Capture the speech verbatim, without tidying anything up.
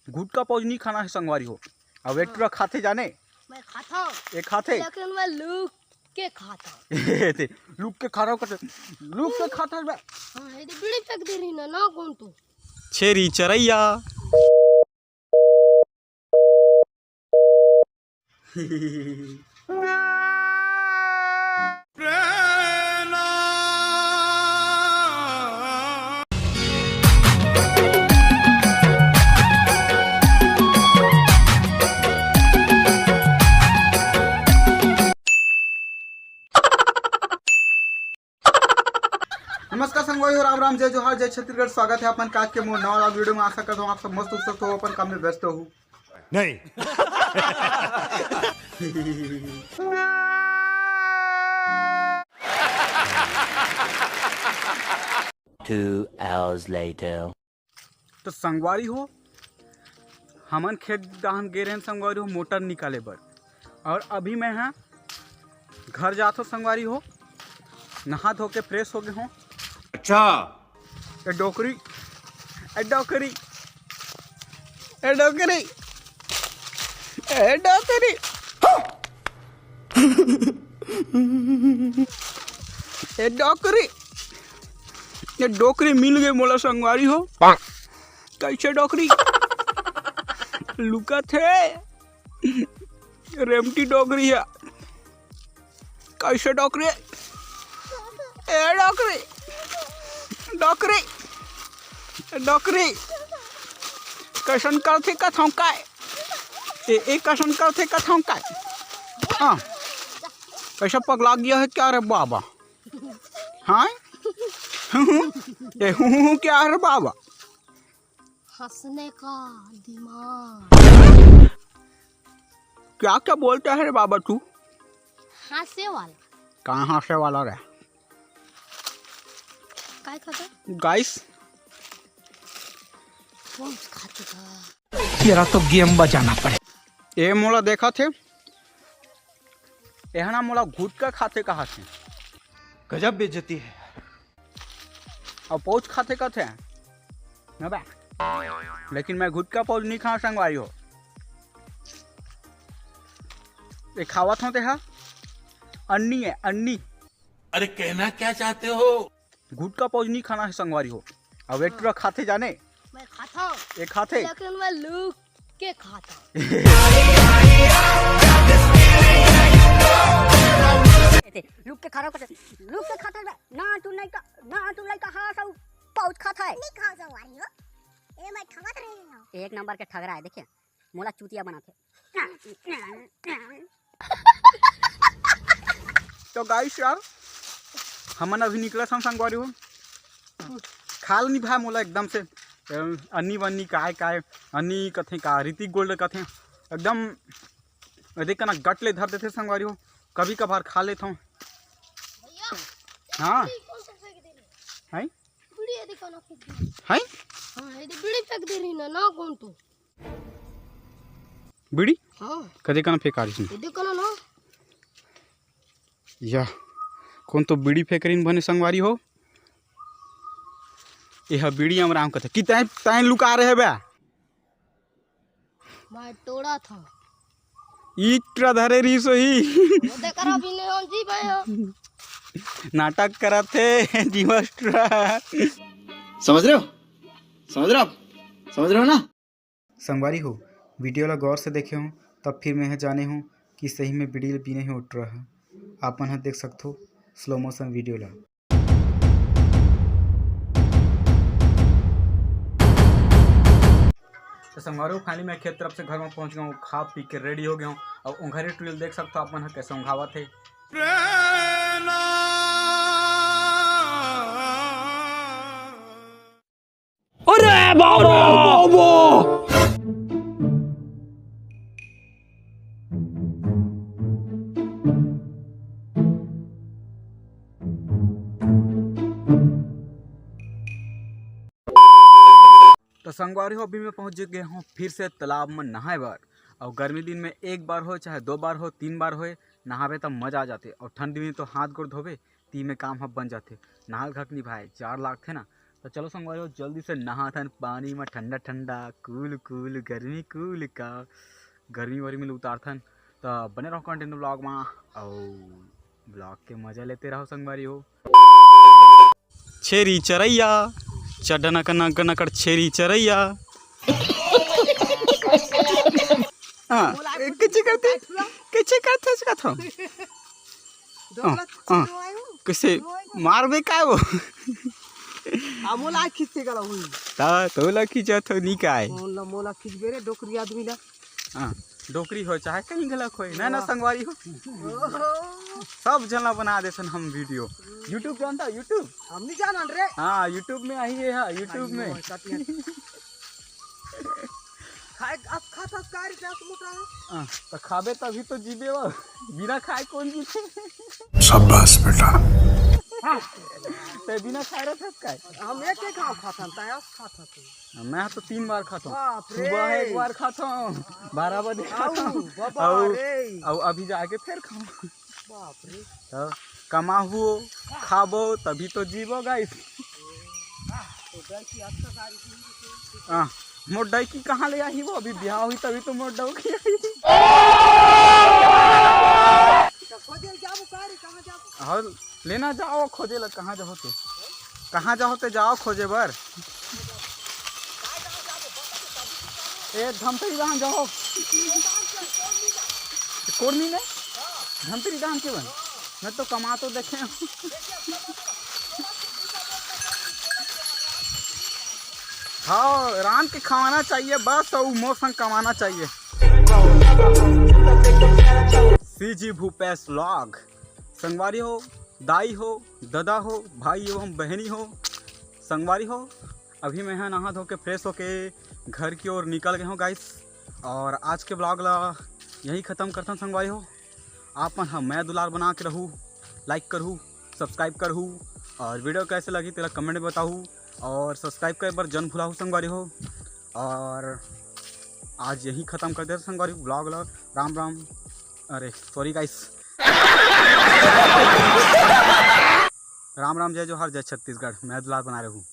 गुटखा pouch नहीं खाना है संगवारी हो। अब एक टुरा खाथे जाने। मैं खाता हूँ। ये खाथे। लेकिन मैं लुक के खाता हूँ। ते लुक के खा रहा हूँ, लुक के खाता है। हाँ, ये तो बीड़ी फेंक दे रही ना, ना कौन तू? छेरी चरैया। नमस्कार संगवारी हो, राम राम, जय जोहार, जय छत्तीसगढ़। स्वागत है अपन का आज के मोर नवा वाला वीडियो में। आशा करता हूँ आप सब मस्त उस्त हो, अपन काम में व्यस्त हो। नहीं। Two hours later. तो संगवारी हो, हमन खेत डाहन गे रहेन संगवारी हो, मोटर निकाले बर। और अभी मैं हा घर जात हो संगवारी हो, नहा धो के फ्रेश हो गए हो। अच्छा। ए डोकरी, ए डोकरी, ए डोकरी, ए डोकरी, ए डोकरी, ए डोकरी मिल गए मोला संगवारी हो। कैसे डोकरी? लुकत हे। रेमटी डोकरी हे। कैसे डोकरी? ए डोकरी, डोकरी, डोकरी। कैसन करथे कथौं काय? ए, ए कैसन करथे कथौं काय? हाँ। कैसा पगला गया है क्या रे बाबा? हाँ? ए, हूँ, हूँ, क्या रे बाबा? हंसने का दिमाग। क्या क्या बोलता है रे बाबा तू? हंसे वाला। कहाँ हंसे वाला रे? काय खाता? गाइस। कौन खाते का? तेरा तो गेम बजाना पड़े। ए मोला देखा थे, एहना मोला गुटखा खाते कहा थे। गजब बेइज्जती है। अउ पाउच खाथे कथे न बे, लेकिन मैं गुटखा पाउच नहीं खाओं संगवारी हो। ये खावत हो तेहा अन्नी है, अन्नी। अरे कहना क्या चाहते हो? गुटखा पाउच नहीं खाना है संगवारी हो। अब एक टुरा खाथे जाने। मैं खाता हूँ। ये खाथे। लेकिन मैं लुक के खाता हूँ। लुक के खा रहा हूँ, लुक के खाता हूँ। ना तू नहीं का, ना तू नहीं का, हाँ सब पाउच खाता है। नहीं खाओ संगवारी हो, ये मैं ठगत रही हूँ। एक नंबर के ठगरा है, देखिए मोला चूतिया बनाथे। तो गाइस यार, हमन अभी निकलत हन संगवारी हो, खाल नहीं भाई मोला एकदम से, अ, अन्नी वन्नी काय काय, अन्नी कथे का, ऋतिक गोल्ड कथे, एकदम देख ना गट ले धर देथे संगवारी हो, कभी कभार खा लेत हूँ। भैया, हाँ। बीड़ी कौन सा फेंक दे रही है? हैं? बीड़ी ये देखो ना फेंक दे रही। हैं? हाँ, ये तो बीड़ी फेंक दे रही ना, ना कौन तू? बीड़ी? हाँ। कदे कना फेंका रही? ये देखो ना, ना। या, कौन तो बीड़ी फेंक रही बने संगवारी हो? ये हा बीड़ी अमराम कथे। कि तैं, तैं लुका रहे बे? मैं टोड़ा था। ईट ला धरे रही सोही। वो देख रहा भी नहीं हो जी भाई हो। नाटक करत हे जीवस्ट्रा। समझ रहे हो? समझ रहे हो आप? समझ रहे हो ना? संगवारी हो, वीडियो ला गौर से देखे हो, तब फिर मैं ह जाने हूँ कि सही में बीड़ी ल पीने ही उठ रहा है। आप मन ह देख सकथो स्लो मोशन वीडियो ला। तो संगवारी हो, finally मैं खेत तरफ से घर में पहुंच गया हूँ, खा पी के रेडी हो गया हूँ। अब उंघारी ट्यूल देख सकथो आप मन ह कैसे उंघावत हे। अरे बाबा! तो संगवारी हो, अभी मैं पहुंच गए हूँ फिर से तालाब में नहाए बर। और गर्मी दिन में एक बार हो, चाहे दो बार हो, तीन बार होए, नहावे तब मजा आ जाते। और ठंड दिन में तो हाथ गोड़ धोबे, ती में काम ह बन जाथे। नहाल घक नहीं भाई, जाड़ लागथे ना, त चलो संगवारी हो, जल्दी से नहाथन पानी म, ठंडा ठंडा, कूल कूल, गर्मी कूल का, गर्मी वर्मी ल उतारथन। त बने रहो कंटिन्यू ब्लॉग म, अउ ब्लॉग के मजा लेते रहो संगवारी हो। छेरी चरैया, चड्डा नकर नकर नकर छेरी चरैया। हाँ, कइसे करथे? कइसे करथे इसका थो? हाँ, हाँ। कइसे मारबे का वो? आ मोला खींचे गला हुई। ता तोला खींचत हो नी काय? मोला, मोला खींचबे रे डोकरी आदमी ला। हाँ, डोकरी हो चाहे कहीं गलत होए, ना, ना, हाँ। संगवारी हो। ओहो। सब जना बना देसन हम वीडियो। YouTube जानता हो? YouTube? हम नहीं जानन रे। हाँ, YouTube में आई है, हाँ, YouTube में। खाए, अब खाता का रे, क्या मोटा है? हाँ, तो खाबे तभी तो जीबे वो। बिना खाए कौन जीते? शाबाश बेटा। ते बिना खाए रहत हस काय? हम एक एक घाव खाथन, तैं अस खाथस। मैं तो तीन बार खाथों। बाप रे। सुबह एक बार खाथों, बारह बजे खाथों। बाबा अउ, रे। अउ अभी जाके फिर खाऊं। बाप रे। तो कमाहू, खाबो, तभी तो जीबो गाइस। हाँ, मोर डौकी कहाँ ले आही वो? अभी बिहाव होही तभी तो मोर डौकी आही। तो खोजे जाबो का रे, कहाँ जाबो? और लेना जाओ खोजे ला, कहाँ जाओ ते? कहाँ जाओ ते जाओ खोजे बर? ए धमतरी कहाँ जाओ? कोरनी में? धमतरी धान के बन। मैं तो कमा तो देखे हूँ। हाँ, रांध के खवाना चाहिए बस, और मौसम कमाना चाहिए। CG Bhupesh vlog. संगवारी हो, दाई हो, ददा हो, भाई एवं बहनी हो, संगवारी हो, अभी मैं ह नहा धो के फ्रेश होके घर की ओर निकल गए हूँ गाइस। और आज के ब्लॉग ला यही ख़त्म करथन संगवारी हो। आप मन ह मैं दुलार बना के रहू, लाइक करहू, सब्सक्राइब करहू और वीडियो कैसे लगी तेला कमेंट में बताहू और सब्सक्राइब करे बर जन भुलाहू संगवारी हो। और आज यही ख़त्म कर देथन संगवारी ब्लॉग ला। राम राम, अरे सॉरी गाइस, राम राम, जय जोहार, जय छत्तीसगढ़, मैं दुलार बना रहू।